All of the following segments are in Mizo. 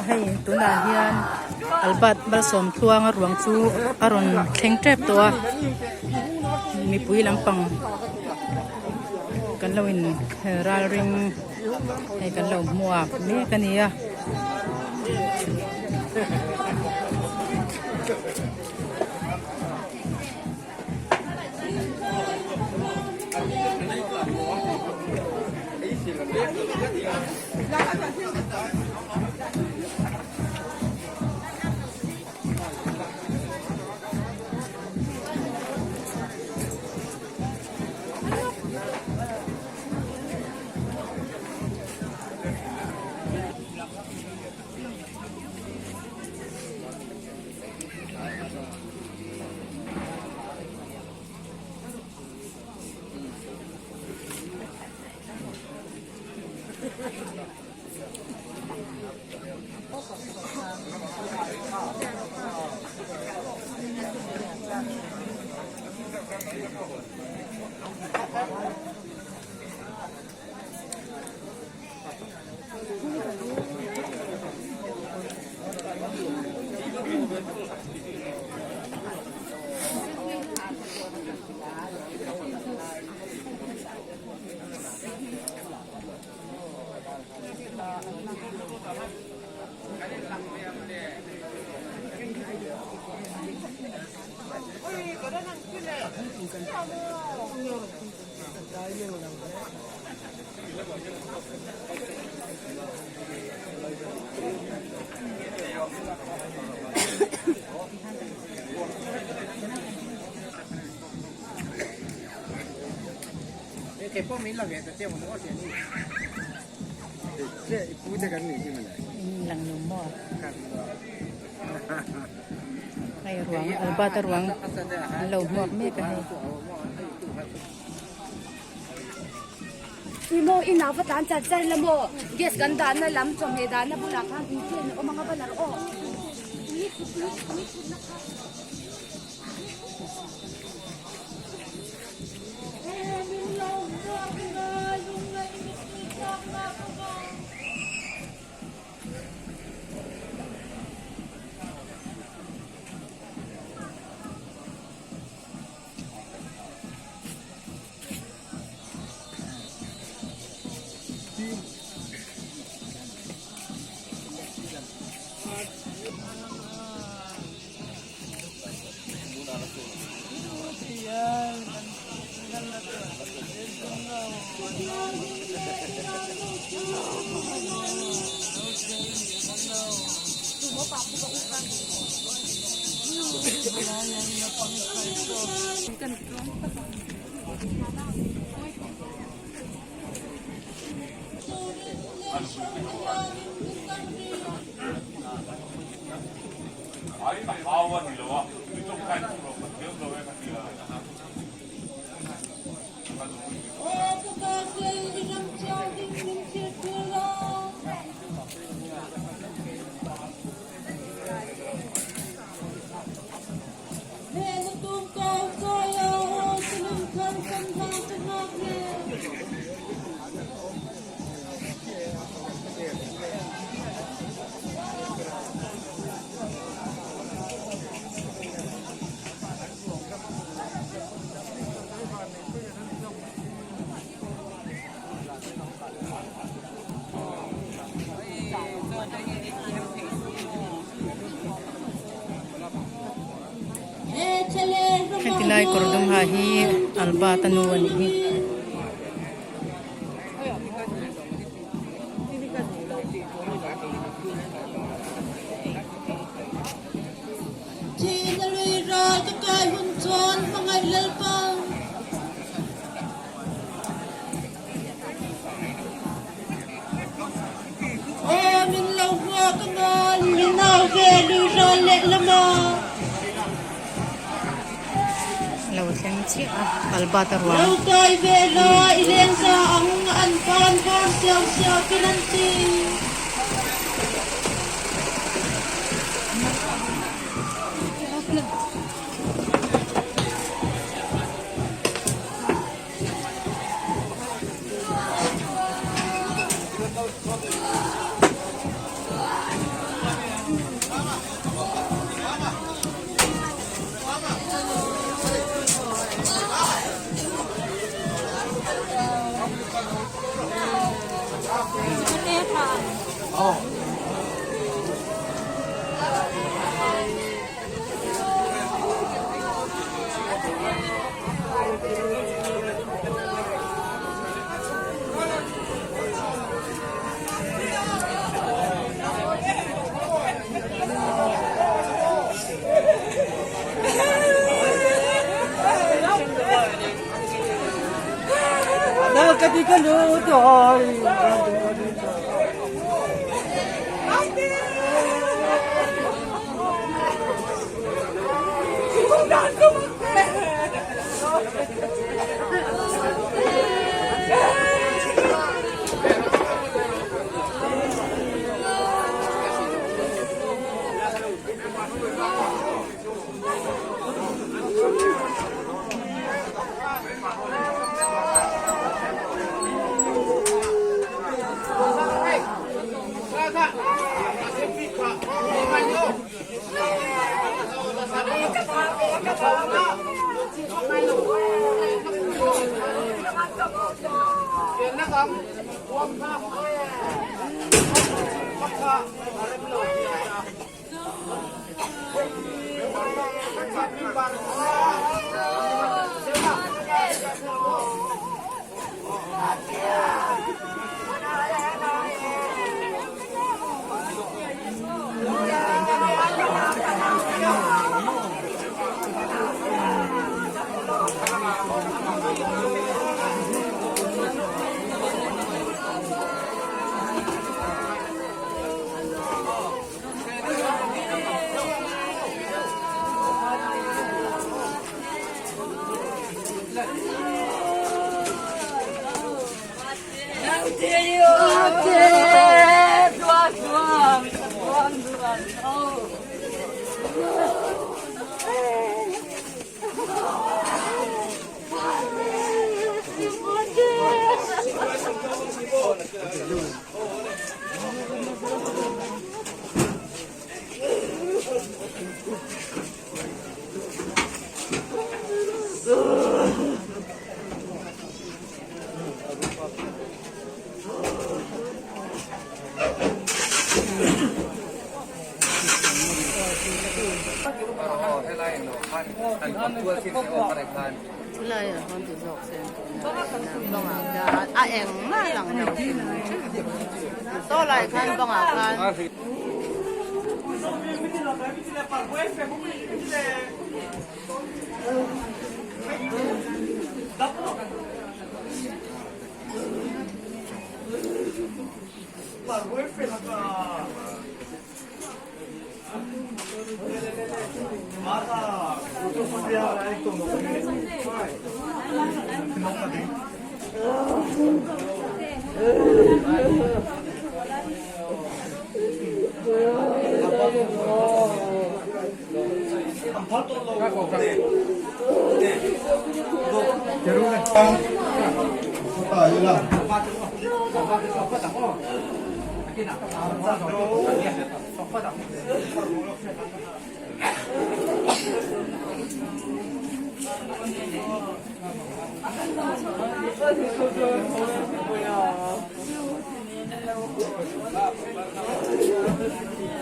Hei tunah hian Albert Malsawmtluanga ruang chu a rawn thleng tep tawh a mipui lampang kan lo in ral ring hei kan lo hmuak mek a ni a. Lang lo maw hei ruang Albert-a ruang an lo hmuak mek a hei. Ti maw in ah va tlan char char la maw gas kan dahna lam chawhmeh dahna bulah khan infian a awm ang a va lar aw. Heti lai kawr dum ha hi Albert-a nu a nih hi. Lo thleng chiah a Albert-a ruang.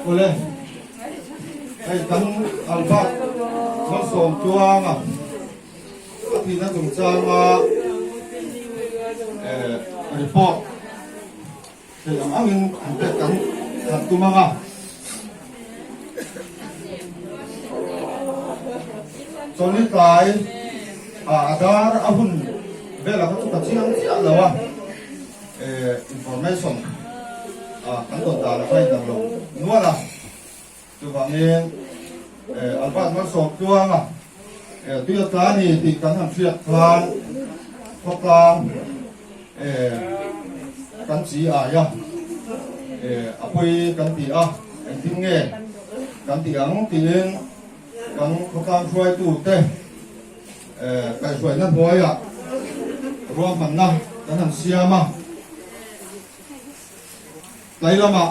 Awle, hei kan Albert Malsawmtluanga a thihna chungchanga report theih ang angin an pek kan han tum ang a. Chawlhni tlai ah a dar a hun velah kha chu ka chiang chiah lo a, information ah kan dawn dan a kha inang lo nual a, chuvangin Albert Malsawmtluanga tui a tla a ni tih kan han hriat khan khawtlang kan chi ai a, a pawi kan ti a, engtin nge kan ti ang tiin kan khawtlang hruaitute kaihhruaina hnuaiah ruahmanna kan han siam a, tlai lamah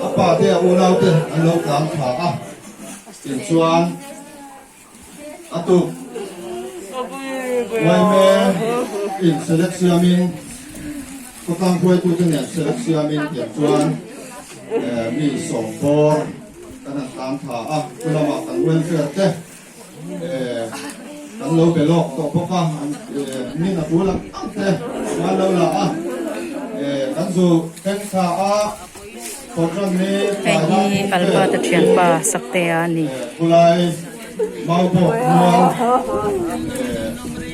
a pa te a unaute an lo tlang thla a, tichuan. A tuk Uaime in select siamin. Khawtlang hruaitute nen selek siamin tiang chuan mi sawmbawr kan han tlan tha a, chu lamah kan welfare te kan lo be lawk tawh bawk a, min a tul ang ang te an lo la a, kan zu thleng tha a, Kohhran ni Hei hi Albert-a thianpa Saktea a ni. Khulai Maubawk mual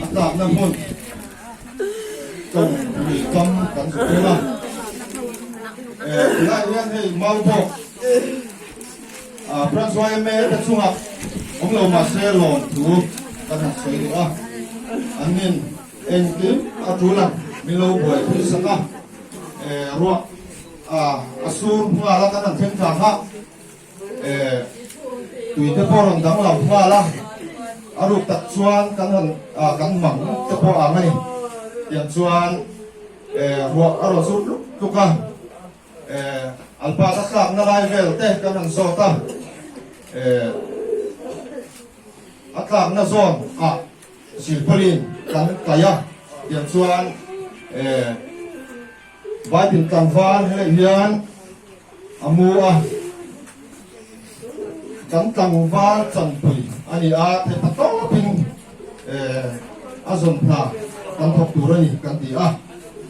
a tlakna hmun tawng lui kam kan zu thleng a, khulai hian hei Maubawk Branch YMA te chungah awm lo mahse lawm thu kan han sawi duh a, an nin engkim a tul ang min lo buaipui sak a, ruah a sur nghal a kan han thleng thla kha tui te pawh rawn danglam nghal a, a ruk tak chuan kan han kan mang te pawh ang a ni tiang chuan ruah a rawn sur tluk tluk a. Alpa ka tlakna lai vel te kan han zawt a, a tlakna zawn ah silpauline kan kaih a, tiang chuan Vaitin tlangval helai hian a mu a, kan tlangval chanpui a ni a, theihpa tawpin a zawn hna kan thawk tur a ni kan ti a,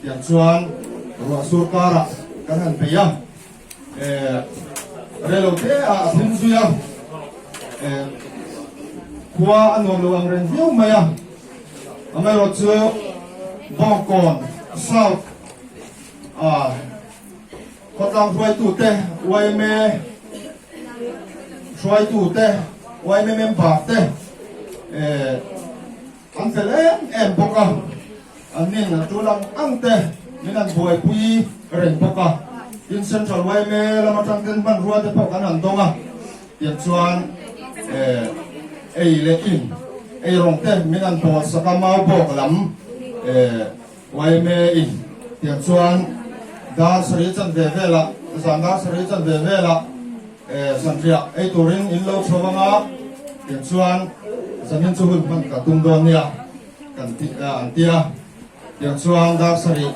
tiang chuan ruah sur karah kan han bei a, relo te ah a thleng zui a, khua a nuam lo ang reng viau mai a, amaherawh chu Bawngkawn South ah Khawtlang hruaitute, yma hruaitute, yma member te an fel em em bawk a, an nin a tul ang ang te min han buaipui reng bawk a, tin Central yma lam atang ten hmanrua te pawh kan han dawng a, tiang chuan ei leh in eirawng te min han bawl sak a, Maubawk lam Yma in tiang chuan dar sarih chan ve velah zan dar sarih chan ve velah zanriah ei turin in lo chho anga tiang chuan zanin chu hun hman ka tum dawn nia kan ti an tia tiang chuan dar sarih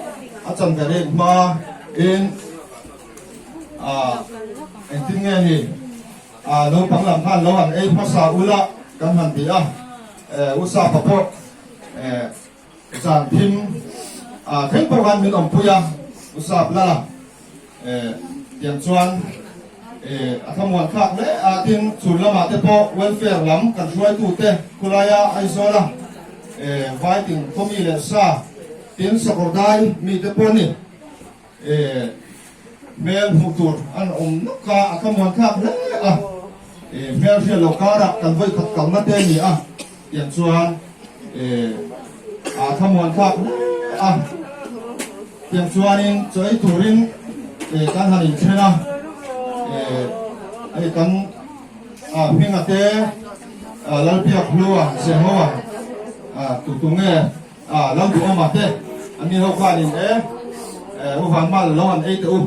a chan ve rik hma in engtin nge ni naupang lam khan lo han ei hmasa ula kan han ti a usa pa pawh Zan thim ah thleng pawh khan min awmpui a, U Sap Lala eh tiang chuan eh a thlamuan thlak hle a, tin chhun lamah te pawh welfare lam kan hruaitute khulaia Aizawla eh Vaiting khawmi leh sa tin Sakawrdai mite pawh ni eh hmel hmuh tur an awm nawk a, a thlamuan thlak hle a, eh hmel hriat lo karah kan vawikhat kalna te a ni a. Tiang chuan a thlamuan thlak hle a, tiang chuanin chaw ei turin kan han inthen a, hei kan hminga te Lalbiak Hlua, Zehoa, tutu nge Lalduhawma te an ni ho khanin e U Vanmal lo han ei teh u,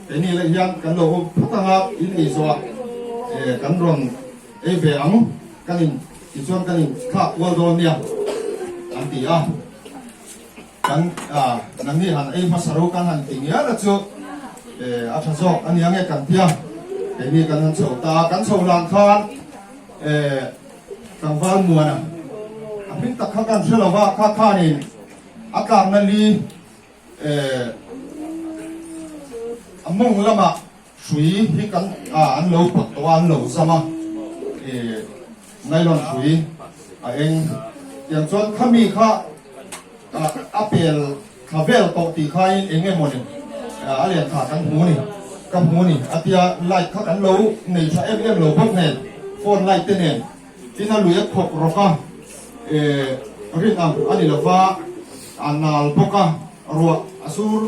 keini leh hian kan lo awm phawt anga in ei zawh a kan rawn Ei ve ang, kan in tichuan kan in thlak kual dawn nia an ti a, kan nangni han ei hmasa ro kan han ti ngial a chu a tha zawk a nia nge kan tia, keini kan han chho ta a, kan chho hlan khan tlangval muana a hming tak kha kan hre lo va, kha khanin a tlakna li a mawng lamah Hrui hi kan ah an lo pawt tawh a, an lo zam a, ih nylon hrui a eng tiang chuan khami kha a pel thla vel tawh tih khain eng emaw ni a lian tha kan hmu ni ka hmu ni a tia light kha kan lo nei tha em em lo bawk nen phone light te nen tin a lui a khawk rawk a ih rin ang a ni lova a nal bawk a. Ruah a sur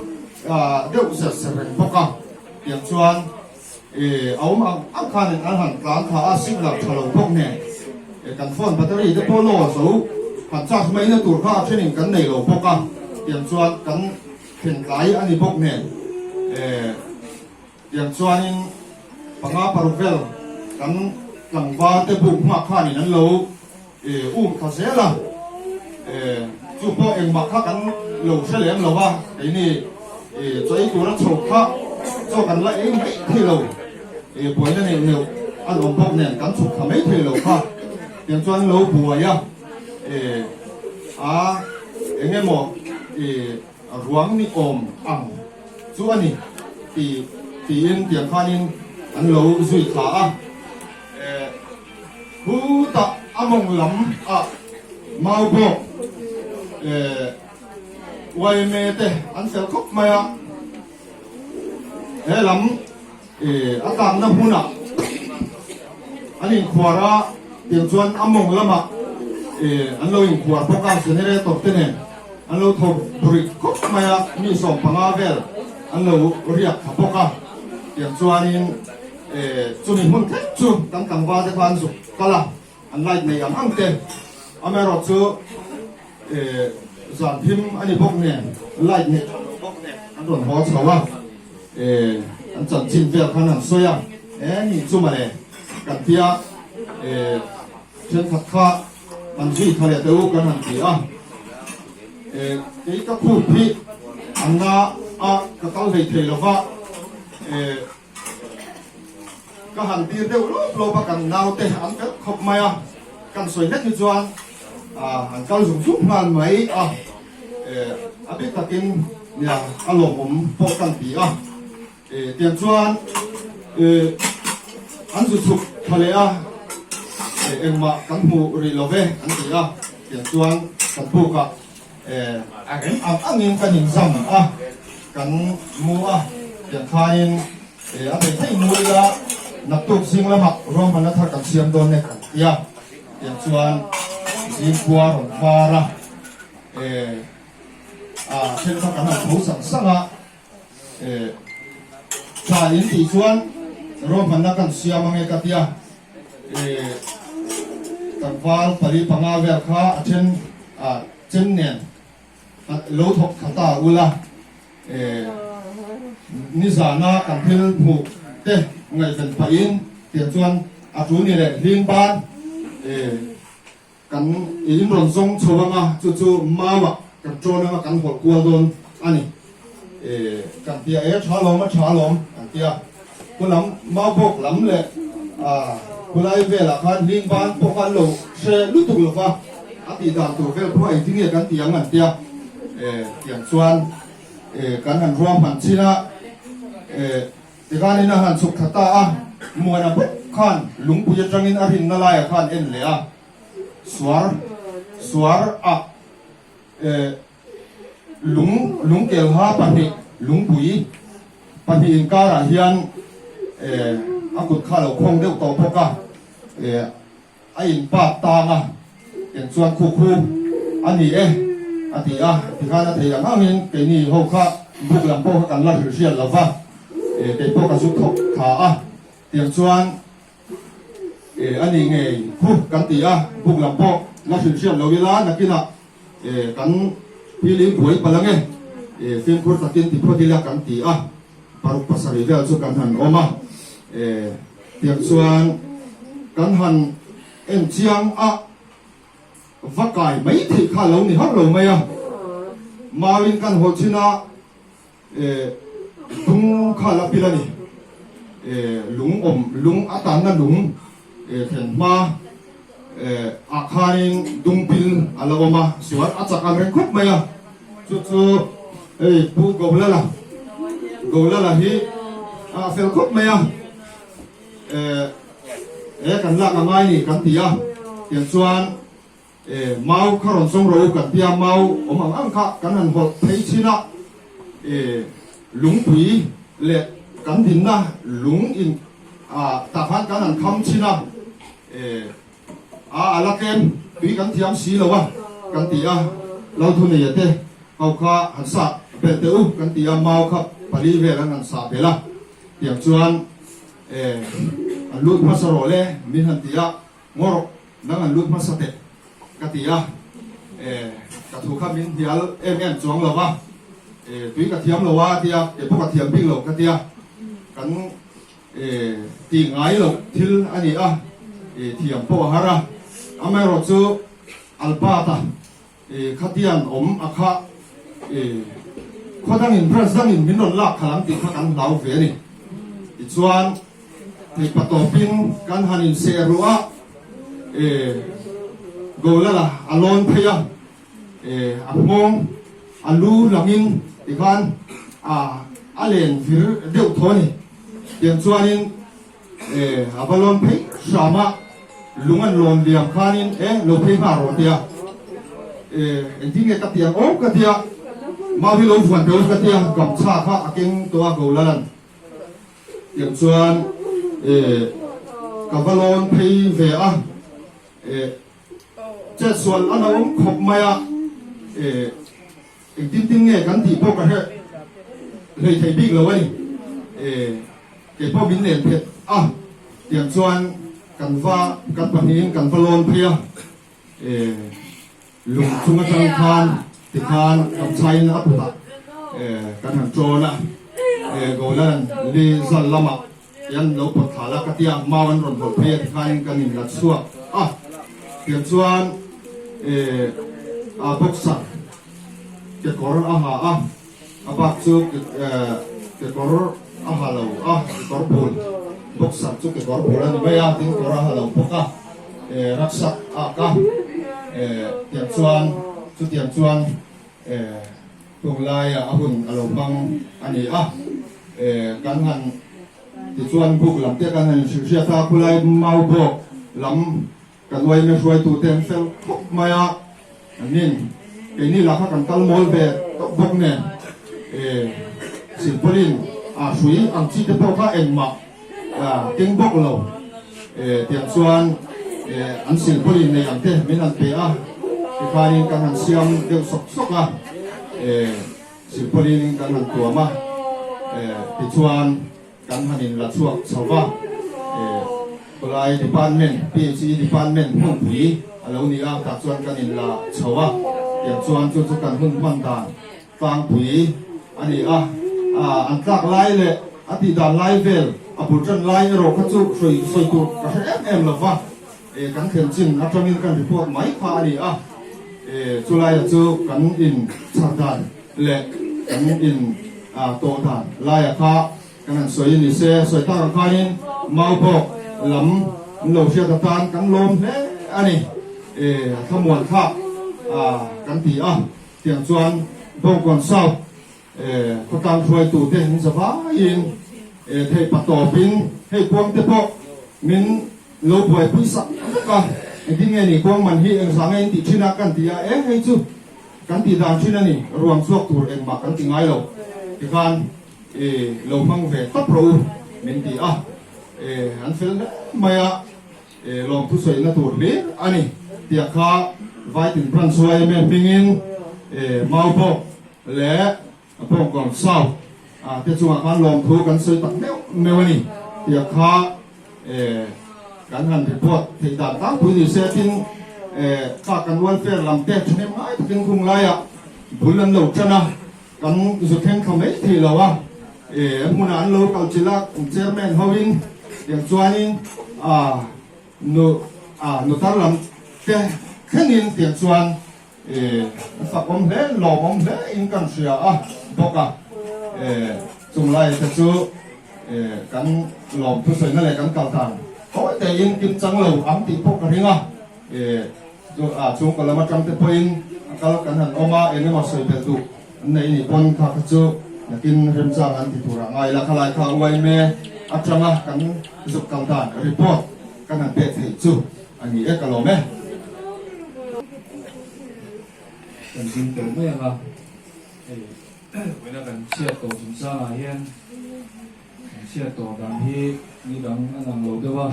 deuh zer zer reng bawk a, tiang chuan a awm ang ang khanin an han tlan thla a, signal tha lo bawk nen kan phone battery te pawh law zo han charge mai na tur kha a thenin kan nei lo bawk a, tiang chuan kan thlen tlai a ni bawk nen tiang chuanin panga paruk vel kan tlangval te buk hma khanin an lo Um tha zel a, chu pawh engmah kha kan lo hre lem lo a, keini Chaw ei tura chho kha chaw kan la ei mai thei lo. Buaina neuh neuh an awm bawk nen kan chhuk thla mai thei lo kha. Tiang chuan lo buai a, a eng emaw ruang ni awm ang chu a ni ti tiin tiang khanin an lo zui thla a. Khutah a mawng lam ah mau bawk yma te an fel khawp mai a, he lam a tlakna hmunah an inkhuar a, tiang chuan a mawng lamah an lo inkhuar bawk a, generator te nen an lo tho burik khawp mai a, mi 15 vel an lo riak tha bawk a, tiang chuanin chumi hmun thleng chu kan tlangval te khan zuk kal a. An light nei ang ang te, amaherawhchu zan thim a ni bawk nen, light nei tha lo bawk nen an rawn haw chho a, an chanchin vel khan an sawi a, e ni chu mawle kan tia thenkhat kha an zui tha leh teh u kan han ti a, kei ka khup hi an na a ka kal hlei thei lova. Ka han tir deuh lawp lawp a, kan naute an fel khawp mai a, kan sawi hlek hi chuan an kal zung zung nghal mai a, a bik takin nia a lawmawm pawh kan ti a, tiang chuan an zu chhuk tha leh a, engmah kan hmu rih lo ve an ti a, tiang chuan kan bukah A rem ang angin kan inzam a, kan mu a, tiang khanin a thei thei mu ila naktuk zing lamah ruahmanna thar kan siam dawn e kan ti a, tiang chuan zing khua rawn var a, a then kha kan han tho sang sang a, tha in tih chuan ruahmanna kan siam ange ka ti a. Tlangval pali panga vel kha a then a chem nen lo thawk tha ta ula, nizana kan thil hmuh te ngaihven pahin tiang chuan a tul ni leh hling ban kan in rawn zawng chho anga chu chu mauah kan ṭawn anga kan hawlh kual dawn a ni. Kan tia e tha lawm a tha lawm kan tia khulam mau bawk lam leh khulai velah khan hling ban pawh khan lo hre lutuk lova a tih dan tur vel pawh engtin nge kan ti ang an tia tiang chuan kan han ruahman chin a. Tikhanin a han chhuk thla ta a, Muana bawk khan lungpui atangin a rinna laiah khan en leh a, suar suar a lung lungkelha pahnih lungpui pahnih inkarah hian a kut kha a lo khawng deuh tawh bawk a. A in pak tang a, eng chuan khu khu a ni e a ti a, tikhan a thei ang angin keini ho kha buk lam pawh kha kan la hrilh hriat lo va, kei pawh ka zu thawk tha a, tiang chuan a ni ngei khu kan ti a, buk lam pawh la hrilh hriat lo ila nakinah kan phili buai palh ange, fimkhur takin ti phawt ila kan ti a, 6 7 vel chu kan han awm a, tiang chuan kan han en chiang a, va kai mai theih kha lo ni hauh lo mai a, mauin kan haw chin a, dung kha la pil a ni, lung awm lung a tanna lung thlen hma ah khanin dung pil a lo awm a, sual a chak ang reng khawp mai a, chu chu hei Pu Golala Golala hi a fel khawp mai a, e kan lak a ngai ni kan ti a, tiang chuan E, mau kha rawn zawng rawh u kan tia, mau awm ang ang kha kan han hawlh phei chin a, e, lungpui leh kan dinna lung in ah tah khan kan han kham chin a, e, a a la tlem tui kan thiam si lo a kan ti a, Lalthuneia te ho kha han sah belh teh u kan ti a, mau kha pali vel an han sah belh a, tiang chuan e, an lut hmasa rawh le min han ti a, Ngaw rawh, nang an lut hmasa teh ka ti a, e, ka thu kha min hnial em em chuang lo va, e, tui ka thiam lo a tia, kei pawh ka thiam bik lo ka tia, kan, e, ti ngai loh thil a ni a, e, thiam pawh a har a, amaherawh chu Albert-a, e, khatian awm a kha, e. Khaw dangin branch dangin min rawn lak khalh ang tih kha kan hlau ve a ni. Tichuan theihpa tawpin kan han inseh ruh a, eh Golala a lawn phei a, eh a nghawng a lu langin tikhan a a len vir deuh thaw a ni. Tiang chuanin Eh, a va lawn phei hram a, lung an lawn liam khanin eh lo phei nghal rawh tia. Eh, engtin nge ka ti ang awm ka tia, mau hi lo vuan teh u ka tia, gamchha kha a keng tawh a Golalan. Tiang chuan eh ka va lawn phei ve a, eh chetsual a lo awm khawp mai a, eh engtin tin nge kan tih pawh ka hre hlei thei bik lo a ni. Eh. Kei pawh min len phet a, tiang chuan kan va kan pahnihin kan va lawn phei a, eh lung chung atang khan tikhan kamchaiin a kutah eh kan han ṭawn a, eh Golan li zal lamah hian lo pawt thla la ka tia, mau an rawn hawlh phei a tikhanin kan inla chhuak a, tiang chuan eh a boxer kekawr a ha a. A bak chu kekawr a ha lo a, kekawr bul, boxer chu kekawr bul a ni mai a, tin kawr a ha lo bawk a, rucksack a ak a, tiang chuan chutiang chuan tunglai a hun a lo hmang a ni a, kan han tichuan buk lam te kan han inhrilhhriat a, khulai mau bawk lam Kan uaime hruaitute an fel khawp mai a, nin keini lah kha kan kal mawl ve tawh bawk nen e silpawlin a hrui ang chi te pawh kha engmah keng bawk lo e tiang chuan e an silpawlin nei ang te min han pe a, tikhanin kan han siam deuh sawk sawk a e silpawlin kan han tuam a e tichuan Kan han in la chhuak chho va, khawlai department, PHE department hmunpui a lo ni a, tah chuan kan in la chho a, tiang chuan chu chu kan hun hman dan tlangpui a ni a, an tlak lai leh a tih dan lai vel a bul tan lai erawh kha chu sawi sawi tur ka hre em em lo va, kan thlen chin atangin kan report mai kha a ni a, chulaiah chu kan in chhar dan leh kan in tawh dan laia kha kan han sawi a ni se, sawi tak ang khanin Maubawk lam an lo hriat atan kan lawm hle a ni, a thlamuan thlak kan ti a, tiang chuan Bawngkawn South khawtlang hruaitute an za vaiin theih patawpin hei kuang te pawh min lo buaipui sak vek a, engtin nge ni kuang man hi engzah nge in tih thin a kan ti a, e hei chu Kan tih dan thin a ni, ruang chhuak tur engmah kan ti ngai lo tikhan i lo hmang ve tawp rawh u min ti a, an fel hle mai a, lawmthu sawina tur hlir a ni tiah kha Vaitin Branch yma hmingin Maubawk leh Bawngkawn South te chungah khan lawmthu kan sawi tak meuh meuh a ni tiah kha Kan han report theih dan tlangpui ni se tin kha kan welfare lam te thahnem ngai takin khung laiah bul an lo tan a, kan zu thleng thla mai thei lo a, a hmunah an lo kal chilh a, chairman hoin tiang chuanin nu nutar lam te thlengin tiang chuan an fak awm hle, lawmawm hle in kan hria a bawk a, chung lai te chu kan lawm thusawina leh kan kal dan tawi tein kim chang lo ang tih pawh ka ring a, chhungkaw lam atang te pawhin a kal kan han awm a, eng emaw sawi belh duh an nei nih pawn kha kha chu nakin remchang an ti turah ngai la, khalai kha uaime atanga kan zuk kal dan report kan han pek theih chu a ni e ka lawm e. Kan zing tawh mai ang a, hei vawiina kan chhiat tawh chungchangah hian kan chhiat tawh dan hi ni dang a lang lo deuh a,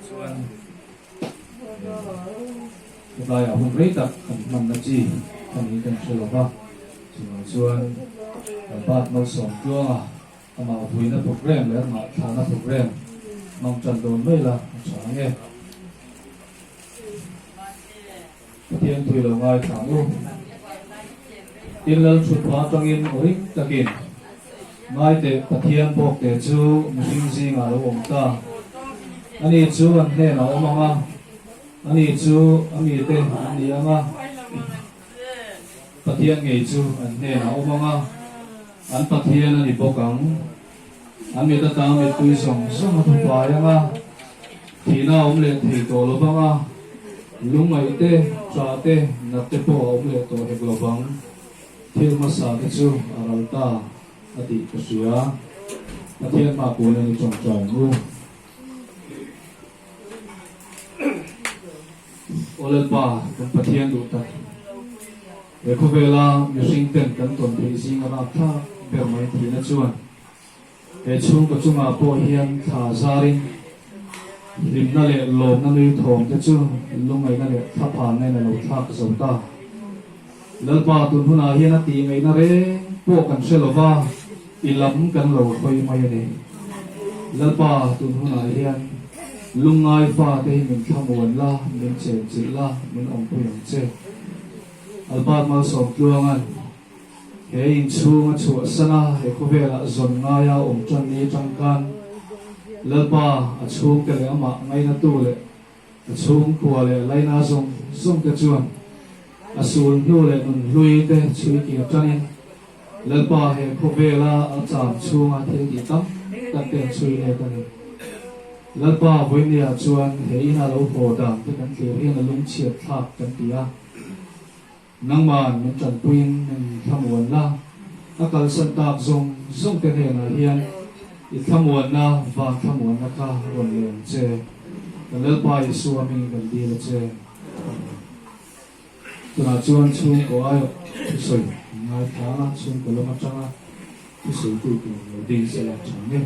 chuan hetlaiah hun rei tak kan hmanna chi a niin kan hre lo va, chuvang chuan kan bat malsawm tluanga Amah vuina program leh amah thlahna program hmang tan dawn mai la a tha ang e. Pathian thui lo ngai thlang u. Tin lal thut hma atangin ring takin ngai teh Pathian bawk te chu mihring zingah lo awm ta. Ani chu an hnenah awm ang a, ani chu a mite an ni ang a, Pathian ngei chu an hnenah awm ang a. An Pathian a ni bawk ang. An mit atang mittui zawng zawng a thupai ang a, thihna a awm leh thei tawh lo vang a, lungngaih te, ṭah te, nat te pawh a awm leh tawh hek lo vang. Thil hmasa te chu a ral ta a tih ka hria. Pathian hma kual a ni ṭawngṭai ang u. Aw Lalpa, kan Pathian duh tak. He khawvela mihring ten kan tawn theih zinga rapthlak ber mai thihna chuan he chhungkaw chungah pawh hian thla zarin hlimna leh lawmna nui thawm te chu lungngaihna leh thlaphanna in a lo thlak zo ta. Lalpa tun hunah hian a tih ngaihna reng pawh kan hre lova, i lam kan lo hawi mai a ni. Lalpa tun hunah hian lungngai fate hi min thlamuan la, min chenchilh la, min awmpui ang che. Albert Malsawmtluanga'n he inchhung a chhuahsan a, he khawvelah zawn ngaia awm tan ni atang khan Lalpa a chhungte leh amah ngainatu leh a chhungkua leh laina zawng zawng te chuan a sul hnu leh nun hlui te chhui kir tanin Lalpa he khawvela a cham chhunga thil tih tam tak te an chhui let a ni. Lalpa vawinia chuan he ina lo haw dan te kan thlir hian a lungchhiat thlak kan ti a. Nangman min tanpuiin min thlamuan la, a kalsan tak zawng zawng te hnenah hian i thlamuanna van thlamuanna kha rawn leh ang che. Kan Lalpa Isua hmingin kan dil a che. Amen. Tunah chuan chhungkaw aiawh thusawi an ngaithla ang a, chhungkaw lam atanga thusawitu tur lo ding sela tha ang e.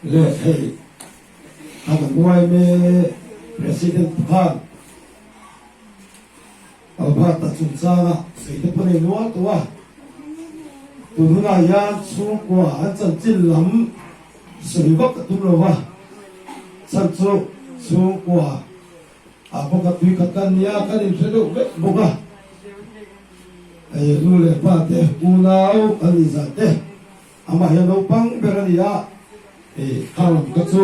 Le hei a kan yma President khan Albert-a chungchanga sawi te pawh nei nual tawh a, tun hunah hian chhungkua an chanchin lam sawi vak a tum lo va, chhan chu chhungkua ah bawk a tui khat kan nia kan inhre deuh vek bawk a, hei nu leh pa te unau an nih zah te amah hian naupang ber a ni a, hei khang lam kha chu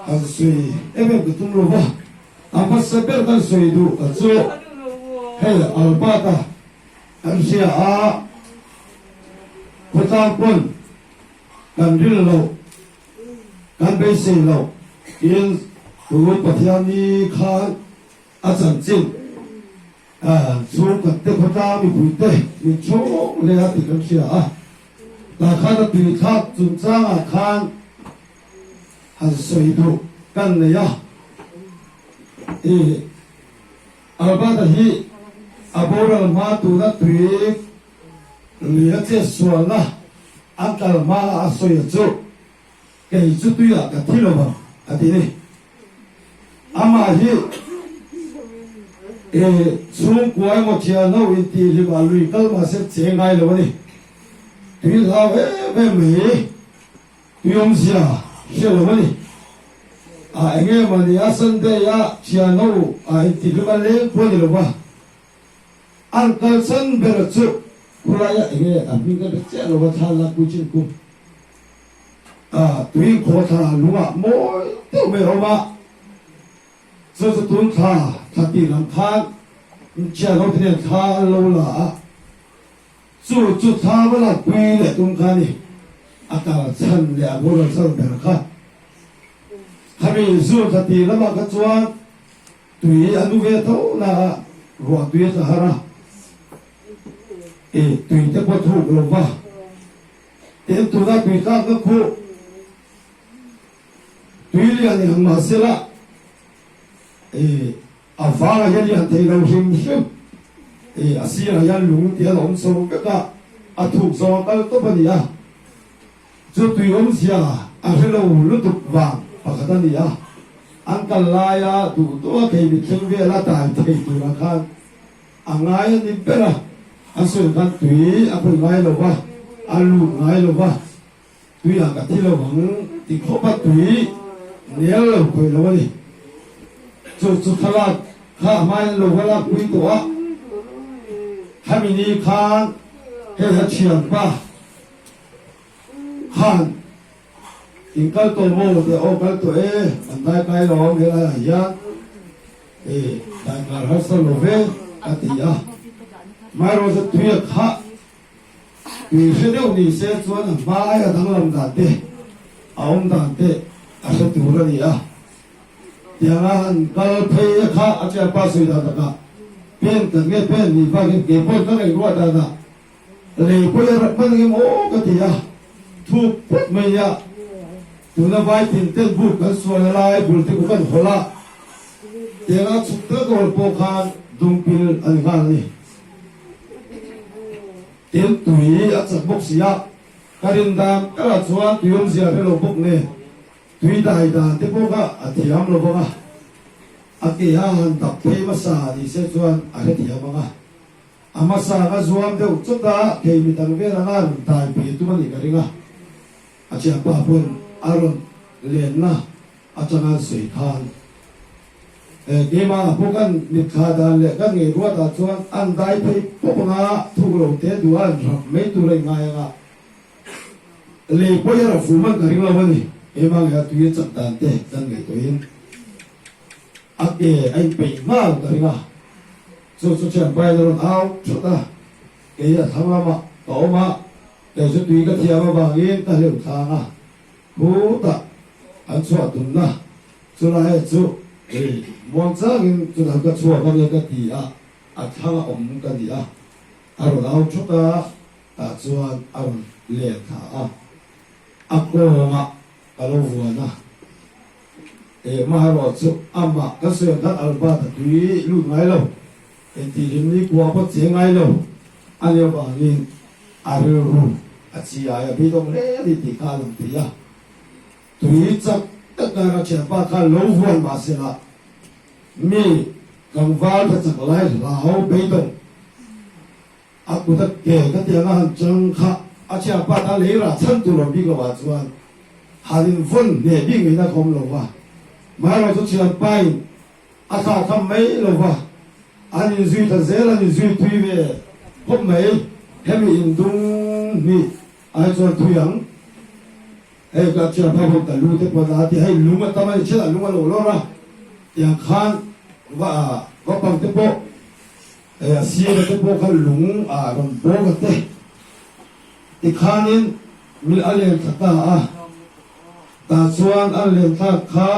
han sawi em em ka tum lo va. A hmasa ber kan sawi duh ka chu hei Albert-a kan hria a, khawtlang pawn kan ril loh, kan beisei loh in tun Pathianni khan a chanchin chhungkhat te khawtlang mipui te min chhung leh a tih kan hria a, tah khan a tuithlak chungchangah khan Han sawi duh kan nei a, i Albert-a hi a boral hma tuna tui lui a chet sualna an kal hma a sawi a chu kei chu tuiah ka thi lo ang a ti ni. Amah hi i chhungkua emaw thianho intihhlim ah lui kal mahse che ngai lo a ni. Tui hlau em em mai. Tui awmzia hre lo a ni. A enge mah ni a Sunday a thianho a intihhlum a leng pawh a ni lo va, an kal chhan ber chu khulai a enge a hming ka hre chiah lo va thla lak pui chin khu a tui khaw thla lungah mawi deuh mai a awm a, chu chu tun thla thla tih lam khan thianho te nen thla an lo la a. Chu chu thla va lak pui leh tum kha ni a kal chhan leh a boral chhan ber kha. Khami zun thla tih lamah kha chuan tui a nu ve tho na a, ruah tui a tla har a, i tui te pawh thuk lo va, tin tuna tui tlakna khuh tui lian in ang mahsela i A vangah hian lian thei lo hrim hrim i a sirah hian lung te a la awm chho vek a, a thuk zawng a kal tawp a ni a. Chu tui awmzia a hre lo lutuk vang pakhat a ni a, an kal laia duh duh a thei mithleng vela tai thei turah khan a ngai a ni ber a, an sawi khan tui a khawih ngai lo va, a lut ngai lo va, Tuiah ka thi lo ang ti khawp a tui nel lo khawih lo a ni. Chu chu thlalak kha a hmain lo va lak pui tawh a, khami ni khan hei a thianpa khan. In kal tawh maw tih a, aw kal tawh e, an dai kai lo ang helaiah hian e dai kar harsa lo ve a ti a. Maherawhchu tui a khah tui hre deuh ni se chuan a hma aia danglam dan te a awm dan te a hre tur a ni a. Tianga han kal phei a kha a thianpa sawi dan takah pen kan nge pen ni vakin keipawhin ka ngaihruah danah Lei pawi a rat hman angem aw ka ti a, thuk phawt mai a, tuna vai tin ten buk kan sual a lai bul te ku kan hawlh a, tianga chhuk tak a hawlh pawh khan dungpil a ni nghal a ni. Tin tui a chak bawk si a, ka rin dan karah chuan tui awmzia hre lo bawk nen tui dai dan te pawh kha a thiam lo vang a, a ke a han dap phei hmasa ni se chuan a hrethiam ang a. A hmasa ka zuam deuh chawt a, kei mi dang vel anga rawn dai pui tum a nih ka ring a, a thianpa pawn a rawn lenna atanga an sawi khan keimah pawh kan mitthla dan leh kan ngei ruat ah chuan an dai phei pawp anga thuk lo te duh a an rap mai tur a ingai anga lei pawh i a fu man ka ring lo a ni, keimah ngei a tui a chak dan te kan ngaihtuahin a ke a inpeih nghal ka ring a. Chu chu thian pain a rawn au that a, kei a thlang lamah ka awm a, kei chu tui ka thiam avangin ka hleuh thlang a, khutah an chhuah tunna chulai chu ei muang changin chutah ka chhuak a nia ka ti a, a thlang a awm ka ni a, a rawn au that a, tah chuan a rawn len thla a, a kawngah ka lo vuan a. Maherawh chu amah kan sawi ang khan Albert a tui lut ngai lo, engtih hlim ni kua pawh che ngai lo a nih avangin a rilru a chi ai a beidawng hle a ni tih kha a lang thei a. Tui chak tak kara thianpa khan lo vuan mah se la mi tlangval tha chak lai hlau beidawng A kut a ke ka ti anga han chang kha a thianpa tan lei rah chhan tur awm bik lo ah chuan han in vawn hneh bik ngei na ka awm lo va, maherawh chu thianpa in a thlah tham mai lo va, an in zui ta zel an in zui tui ve khawp mai, hemi in dung hnih ai chuan thui ang, hei ka thianpa pawh ka lu te pawh a ti hei lung a tam a ni chiah lung a lo lawr a tiang khan va va pang te pawh. Hei a sira te pawh kha lung ah rawn bawk a te tikhanin mi a len thla ta a, tah chuan an len thlak kha.